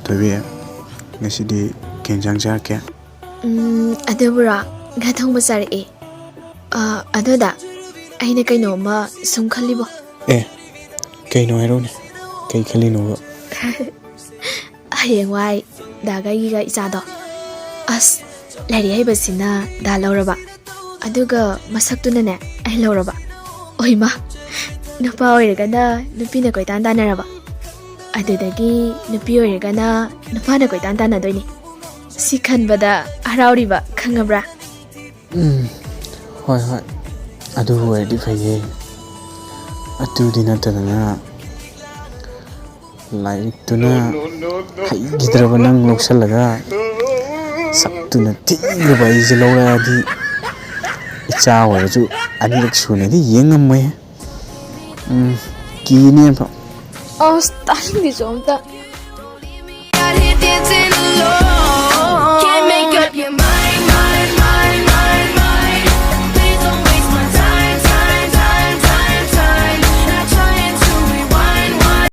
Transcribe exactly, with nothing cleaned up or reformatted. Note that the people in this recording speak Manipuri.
ꯊꯣꯏꯕꯤ, ꯉꯁꯤꯗꯤ ꯀꯩ ꯌꯦꯟꯁꯥꯡ ꯆꯥꯔꯛꯀꯦ? ꯎꯝ, ꯑꯗꯨꯕꯨꯔꯣ? ꯉꯥ ꯊꯣꯡꯕ ꯆꯥꯔꯛꯑꯦ꯫ ꯑ, ꯑꯗꯨꯗ ꯑꯩꯅ ꯀꯩꯅꯣꯝꯃ ꯁꯨꯝ ꯈꯜꯂꯤꯕꯣ꯫ ꯑꯦ, ꯀꯩꯅꯣ ꯍꯥꯏꯔꯛꯎꯅꯦ, ꯀꯩ ꯈꯜꯂꯤꯅꯣꯕ? ꯍꯌꯦꯡꯋꯥꯏ ꯗꯥꯒ ꯑꯩꯒꯤꯒ ꯏꯆꯥꯗꯣ, ꯑꯁ, ꯂꯥꯏꯔꯤꯛ ꯍꯩꯕꯁꯤꯅ ꯗꯥ ꯂꯧꯔꯕ, ꯑꯗꯨꯒ ꯃꯁꯛꯇꯨꯅꯅꯦ ꯑꯩ ꯂꯧꯔꯕ꯫ ꯑꯣꯏꯃ, ꯅꯨꯄꯥ ꯑꯣꯏꯔꯒꯅ ꯅꯨꯄꯤꯅ ꯀꯣꯏꯇꯥꯟ ꯇꯥꯟꯅꯔꯕ, ꯑꯗꯨꯗꯒꯤ ꯅꯨꯄꯤ ꯑꯣꯏꯔꯒꯅ ꯅꯨꯄꯥꯅ ꯀꯣꯏꯇꯥꯟ ꯇꯥꯟꯅꯗꯣꯏꯅꯤ꯫ ꯁꯤ ꯈꯟꯕꯗ ꯍꯔꯥꯎꯔꯤꯕ ꯈꯪꯉꯕ꯭ꯔꯥ? ꯎꯝ, ꯍꯣꯏ, ꯍꯣꯏ, ꯑꯗꯨ ꯑꯣꯏꯔꯗꯤ ꯐꯩꯌꯦ꯫ ꯑꯗꯨꯗꯤ ꯅꯠꯇꯗꯅ ꯂꯥꯏꯔꯤꯛꯇꯨꯅ ꯍꯩꯈꯤꯗ꯭ꯔꯕ ꯅꯪ ꯂꯧꯁꯜꯂꯒ ꯁꯛꯇꯨꯅ ꯊꯤꯈ꯭ꯔꯕ ꯑꯩꯁꯦ ꯂꯧꯔꯛꯑꯗꯤ ꯏꯆꯥ ꯑꯣꯏꯔꯁꯨ ꯑꯅꯤꯔꯛ ꯁꯨꯅꯗꯤ ꯌꯦꯡ ꯉꯝꯃꯣꯏ꯫ ꯎꯝ, ꯀꯤꯅꯦꯕ꯫ ꯑꯁ, ꯇꯥꯅꯤꯡꯗꯦꯁꯨ ꯑꯝꯇ꯫